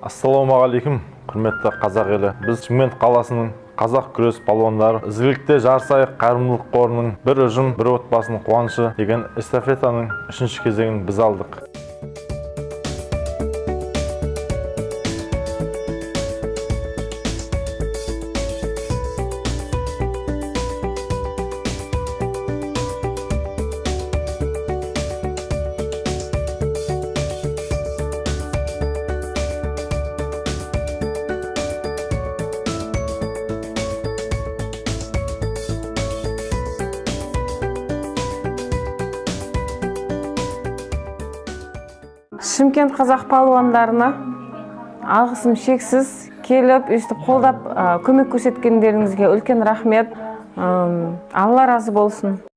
Ассалаумағалейкум, құрметті қазақ елі! Біз, Шымкент қаласының қазақ күрес палуандары, «Ізгілікте жарысайық» қайырымдылық қорының «Бір ұжым, бір отбасының қуанышы» деген эстафетаның үшінші кезеңін біз алдық. Шымкент қазақ палуандарына алғысым шексіз. Келіп, өйстіп қолдап, көмек көрсеткендеріңізге үлкен рахмет. Алла разы болсын.